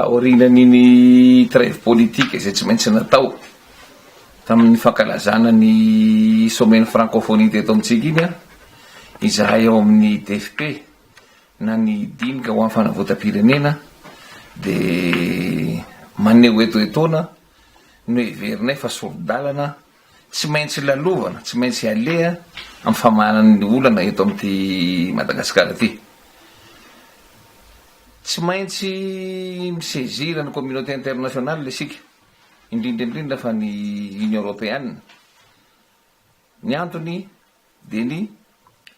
Taorianan'iny trêve politique izay tsy maintsy natao tamin'ny fankalazana ny sommet-n'ny francophonie teto amintsika iny, izahay ao amin'ny DFP na ny dinika ho an'ny fanavotam-pirenena dia maneho eto etoana no heverinay fa sori-dalana tsy maintsy lalovana, tsy maintsy aleha amin'ny famahana ny olana eto amin'ity Madagasikara ity. Tsy maintsy mi-saisir ny communauté internationale isika, indrindra indrindra fa ny Union Europeenne. Ny antony dia ny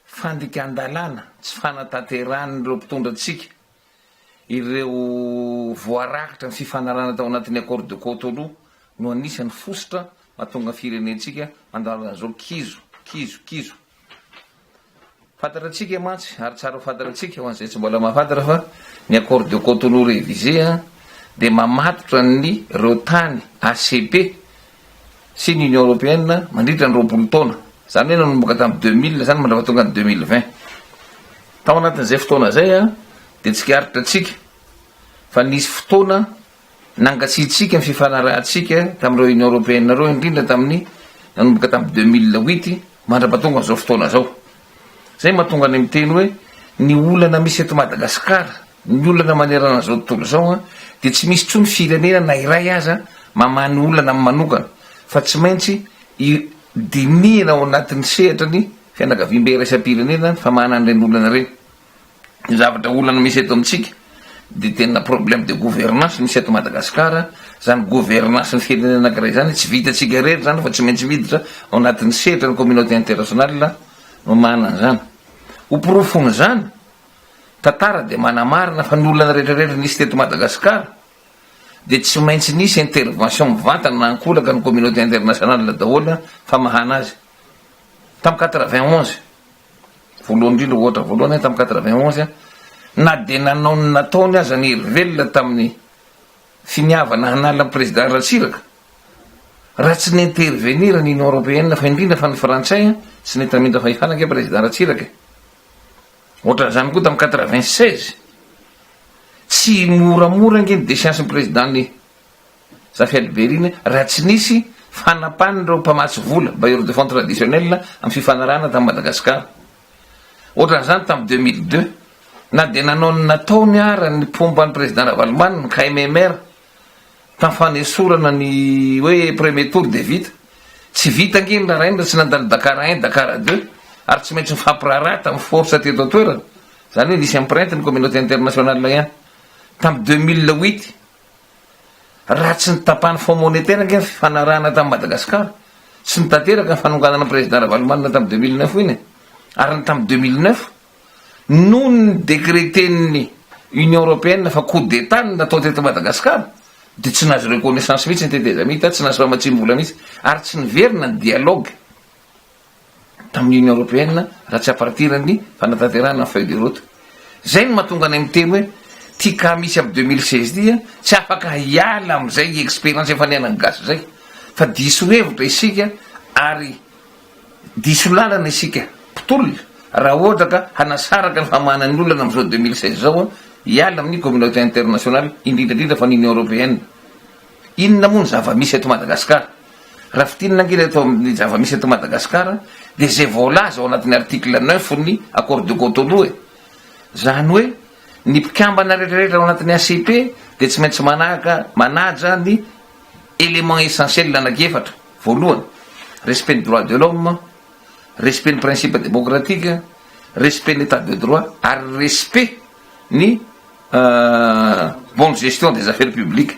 fandikan-dalàna tsy fanatanterahan'ireo mpitondra antsika ireo voarakitra ny fifanarahana tao anatin'ny accord de Cotonou no anisan'ny fositra mahatonga ny firenentsika mandalo an'izao kizo, kizo, kizo. Fantatratsika mantsy ary tsara ho fantatratsika ho an'izay tsy mbola mahafantatra fa ny accord de Cotonou révisé dia mamatotra ny reo tany ACP sy ny Union Européenne mandritra ny 20 taona. Izany hoe nanomboka tamin'ny 2000 izany mandrapatonga ny 2020. Tao anatin'izay fotoana izay dia tsikaritratsika fa nisy fotoana Nangatsiatsiaka ny fifanarahantsika tamin'ireo Union Européenne ireo, indrindra tamin'ny nanomboka tamin'ny 2008 mandra-pahatonga an'izao fotoana izao. Izay mahatonga anay miteny hoe ny olana misy eto Madagasikara, ny olana manerana an'izao tontolo izao dia tsy misy intsony firenena na iray aza mamaha ny olana amin'ny manokana fa tsy maintsy dinihina ao anatin'ny sehatra ny fianakaviambe iraisam-pirenena ny famahana an'ireny olana ireny. Ny zavatra olana misy eto amintsika dia tena problème de gouvernance misy eto Madagascar, zany gouvernance ny firenena anakiray zany tsy vitantsika irery zany fa tsy maintsy miditra ao anatin'ny sehatra ny communauté internationale no manana an'izany. Ho porofon'izany, tantara dia manamarina fa ny olana rehetra rehetra nisy teto Madagascar dia tsy maintsy nisy intervention mivantana na ankolaka ny communauté internationale daholo famahana azy. Tamin'ny 91, Voalohany indrindra, ohatra voalohany, tamin'ny 91, na dia nanao ny nataony aza ny hery velona tamin'ny finiavana hanala ny Président Ratsiraka, raha tsy ni-intervenir ny Union Européenne, fa indrindra fa ny Frantsay, tsy nety namindra fahefana ange Président Ratsiraka e. Ohatran'izany koa tamin'ny 96, tsy moramora ange ny déchéance-n'ny Président-n'ny Zafy Albert iny raha tsy nisy fanapan'ireo mpamatsy vola, bailleurs de fonds traditionnels, amin'ny fifanarahana tamin'i Madagasikara. Ohatran'izany tamin'ny 2002, na dia nanao ny nataony ara ny mpomba an'ny Président Ravalomanana, ny KMMR, tamin'ny fanesorana ny hoe premier tour dia vita. Tsy vita ange ny raharaha iny raha tsy nandalo Dakar un, Dakar deux, ary tsy maintsy nifampiraharaha tamin'ny force teto an-toerana. Izany hoe nisy empreinte ny communauté internationale ihany. Tamin'ny 2008, Raha tsy nitapahan'ny Fonds monétaire ange ny fifanarahana tamin'i Madagasikara, tsy nitanteraka ny fanonganana ny Président Ravalomanana tamin'ny 2009 iny e! Ary ny tamin'ny 2009, noho ny décréter-n'ny Union Européenne fa coup d'Etat no natao teto Madagasikara, dia tsy nahazo reconnaissance mihitsy ny tetezamita, tsy nahazo famatsiam-bola mihitsy, ary tsy niverina ny dialogue. tamin'ny Union Européenne raha tsy à partir ny fanatanterahana ny feuille de route. Izay no mahatonga anay miteny hoe ty cas misy amin'ny 2016 ty tsy afaka hiala amin'izay expérience efa niainan'ny gasy izay fa diso hevitra isika ary diso lalana isika mpitolona raha ohatra ka hanasaraka ny famahana ny olana amin'izao 2016 izao hiala amin'ny communauté internationale indrindra indrindra fa ny Union Européenne. Inona moa ny zava-misy eto Madagasikara? Raha fintinina ange ireto ny zava-misy eto Madagasikara dia izay voalaza ao anatin'ny article neuf ny accord de Cotonou e! Izany hoe ny mpikambana rehetrarehetra ao anatin'ny ACP dia tsy maintsy manahaka, manaja ny éléments essentiels anankiefatra, voalohany, respect ny droits de l'homme, respect ny principe démocratique, respect ny état de droit ary respect ny bonne gestion des affaires publiques.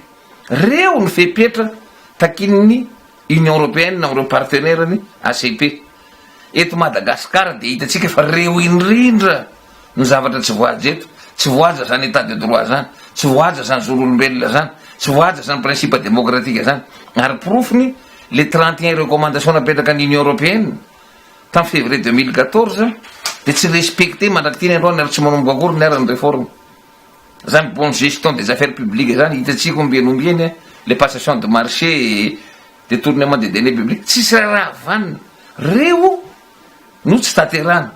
Reo ny fepetra takian'ny Union Européenne amin'ireo partenaires-ny ACP. Eto Madagascar dia hitantsika fa reo indrindra ny zavatra tsy voahaja eto. Tsy voahaja zany état de droit zany, tsy voahaja zany zon'olombelona zany, tsy voahaja zany principe démocratique zany. Ary porofony le 31 recommandations napetraka ny Union Européenne tamin'ny février 2014 dia tsy respecté mandrak'ity ny androany ary tsy manomboka akory ny ara ny réforme. Zany bonne gestion des affaires publiques zany hitantsika ombieny ombieny le passation de marché, detournement des deniers publics, tsisy raharaha vanona, reo no tsy tanterahana.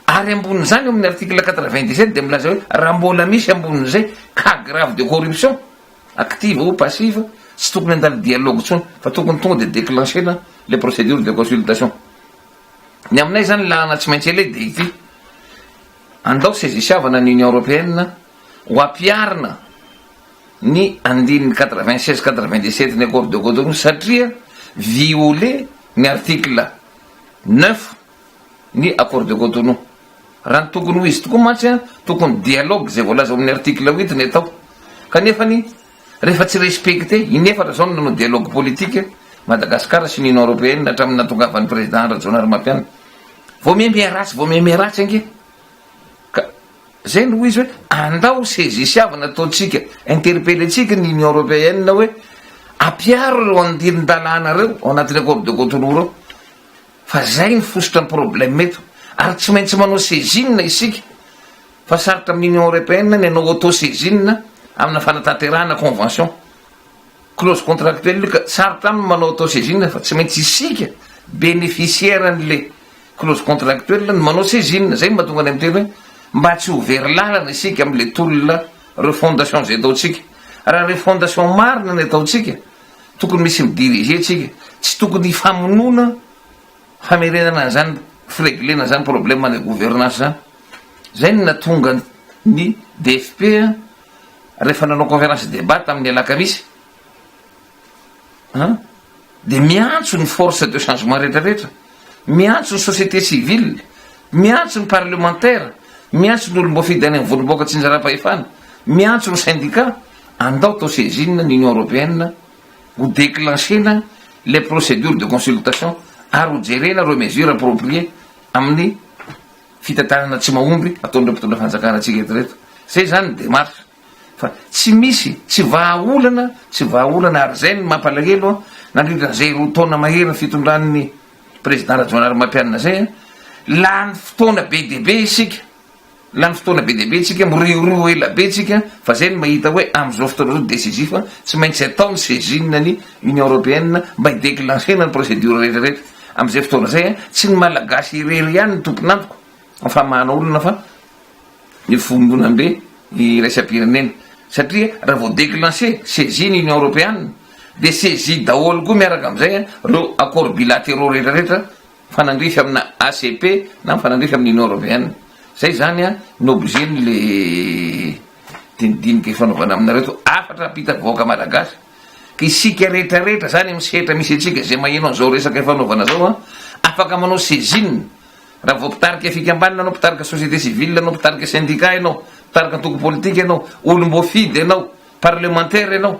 Ary ambonin'izany eo amin'ny article 97 dia milaza hoe raha mbola misy ambonin'izay cas grave de corruption, active ou passive, tsy tokony handalo dialogue intsony fa tokony tonga dia declencher-na le procédure de consultation. Ny aminay izany lalana tsy maintsy aleha dia ity, andao sezisiavana ny Union Européenne ho ampiharina ny andininy 96, 97 ny accord de Cotonou satria violer ny article 9 ny accord de Cotonou. Raha ny tokony ho izy tokoa mantsy tokony dialogue izay voalaza ao amin'ny article 8 ny atao. Kanefany rehefa tsy respecté, inefatra izao no nanao dialogue politique Madagascar sy ny Union Européenne hatramin'ny nahatongavan'ny président Rajaonarimampianina. Vao miha-miharatsy, vao miha-miharatsy ange. Ka zay no izy hoe andao sezisiavana ataontsika, interpeller-tsika ny Union Européenne hoe ampiaro ireo andinin-dalàna ireo ao anatin'ny accord de Cotonou ireo. Fa zay ny fositra ny problème eto. Ary tsy maintsy manao saisine isika. Fa sarotra amin'ny Union Européenne ny hanao auto saisine amina fanatanterahana convention. Clause contractuelle io ka sarotra aminy manao auto saisine fa tsy maintsy isika bénéficiaire an'le clause contractuelle no manao saisine. Zay no mahatonga anay miteny hoe mba tsy ho very lalana isika amin'le tolona refondation zay ataontsika. Raha refondation marina ny ataontsika Tokony misy mi-diriger tsika, tsy tokony hifamonoana famerenana an'izany fireglena an'izany problème de gouvernance zany. Zay no nahatonga ny DFP rehefa nanao conférence débat tamin'ny alakamisy an, dia miantso ny force de changement rehetra rehetra, miantso ny société civile, miantso ny parlementaire, miantso ny olom-boafidy any amin'ny vondrom-bahoaka tsinjaram-pahefana, miantso ny syndicat, Andao atao saisine ny Union Européenne ho declencher-na ilay procédure de consultation ary ho jerena ireo mesures appropriées amin'ny fitantanana tsy mahomby ataon'ireo mpitondra fanjakana antsika eto ireto. Izay izany ny démarche fa tsy misy, tsy vahaolana, tsy vahaolana ary izay no mampalahelo an, nandritra an'izay roa taona mahery ny fitondran'ny président Rajaonarimampianina izay an, lany fotoana be dia be isika. Lany fotoana be dia be tsika, miriorio ela be tsika, fa zay no mahita hoe amin'izao fotoana izao décisif, tsy maintsy atao ny saisine ny Union Européenne mba hi-declencher-na ny procédure rehetra rehetra. Amin'izay fotoana izay, tsy ny Malagasy irery ihany no tompon'antoka amin'ny famahana olana fa ny fiombonambe iraisam-pirenena. Satria raha vao declencher, saisie ny Union Européenne, dia saisie daholo koa miaraka amin'izay ireo accords bilatéraux rehetra rehetra mifanandrify amina ACP na mifanandrify amin'ny Union Européenne. Zay zany an no obligé ny le dinidinika ifanaovana aminareo to hafatra ampitako vahoaka malagasy ka isika rehetra rehetra zany amin'ny sehatra misy antsika zay maheno an'izao resaka ifanaovana zao an afaka manao saisine raha vao mpitarika fikambanana anao mpitarika société civile anao mpitarika syndicat ianao mpitarika antoko politika ianao olom-boafidy ianao parlementaire ianao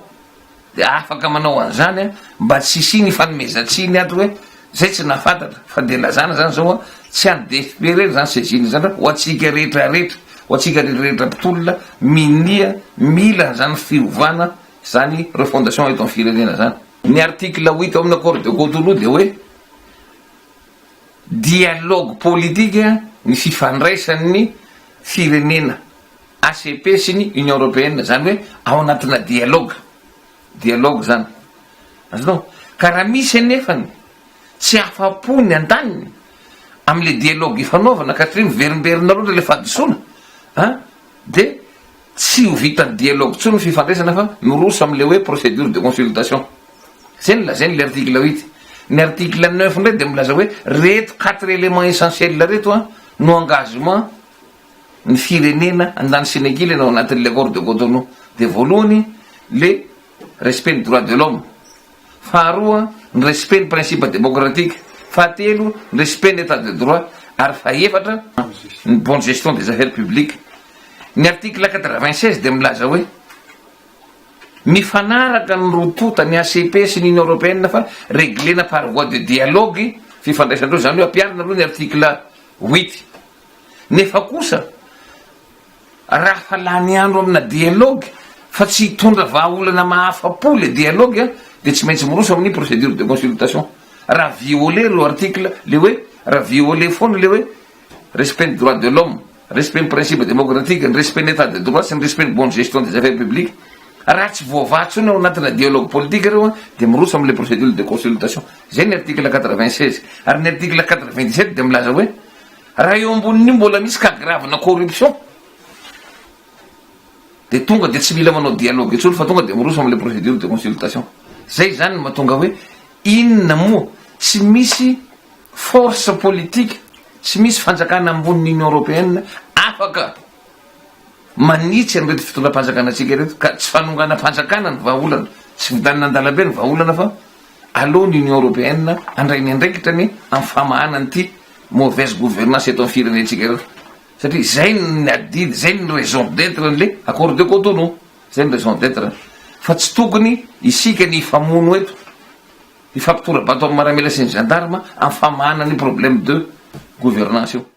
Dia afaka manao an'izany an, mba tsy hisian'ny ifanomezan-tsiny ato hoe zay tsy nahafantatra, fa dia lazana zany zao an, tsy an'ny DFP irery izany saisine izany fa ho antsika rehetra rehetra, ho antsika rehetra rehetra mpitolona minia mila an'izany fiovana izany refondation eto amin'ny firenena izany. Ny article huit ao amin'ny accord de Cotonou dia hoe dialogue politique ny fifandraisan'ny firenena. ACP sy ny Union Européenne, zany hoe ao anatina dialogue, dialogue zany, azonao? Ka raha misy anefany tsy afa-po ny andaniny amle dialogue ifanaovana ka satria miverimberina loatra le fahadisoana an, de tsy ho vitan'ny dialogue intsony ny fifandraisana fa miroso amle hoe procédure de consultation, zay no lazain'le article huit, ny article neuf ndray de milaza hoe reto quatre éléments essentiels reto an no engagement ny firenena andany sy ny ankilany ao anatin'ny l'accord de Cotonou dia voalohany le respect ny droit de l'homme, faharoa ny respect ny principe démocratique, fahatelo ny respect ny état de droit ary fahefatra ny bonne gestion des affaires publiques. Ny article 96 dia milaza hoe mifanaraka ny roa tonta, ny ACP sy ny Union Européenne fa reglena par voie de dialogue fifandraisandreo, izany hoe ampiharina aloha ny article huit. Nefa kosa raha fa lany andro amina dialogue fa tsy hitondra vahaolana mahafa-po le dialogue dia tsy maintsy miroso amin'ny procédure de consultation. Raha violer ireo article le hoe raha violer foana le hoe respect ny droit de l'homme, respect ny principe démocratique, ny respect ny état de droit sy ny respect ny bonne gestion des affaires publiques, raha tsy voavaha intsony ao anatina dialogue politique ireo dia miroso amle procédure de consultation. Zay ny article 96. Ary ny article 97 dia milaza hoe. Raha eo ambonin'io mbola misy cas grave-na corruption dia tonga dia tsy mila manao dialogue intsony fa tonga dia miroso amin'ilay procédure de consultation. Zay izany no mahatonga hoe inona moa tsy misy force politique, tsy misy fanjakana ambonin'ny Union Européenne afaka manitsy an'ireto fitondram-panjakana antsika ireto ka tsy fanonganam-panjakana ny vahaolana, tsy fidanana an-dalambe ny vahaolana fa aleo ny Union Européenne handray ny andraikitrany amin'ny famahana an'ity mauvaise gouvernance eto amin'ny firenentsika ireto satria izay ny adidy, izay ny raison d'etre an'le accord de Cotonou, izay ny raison d'etre fa tsy tokony isika ny hifamono eto, hifampitora-bato amin'ny maramila sy ny gendarme amin'ny famahana an'io problème de gouvernance io.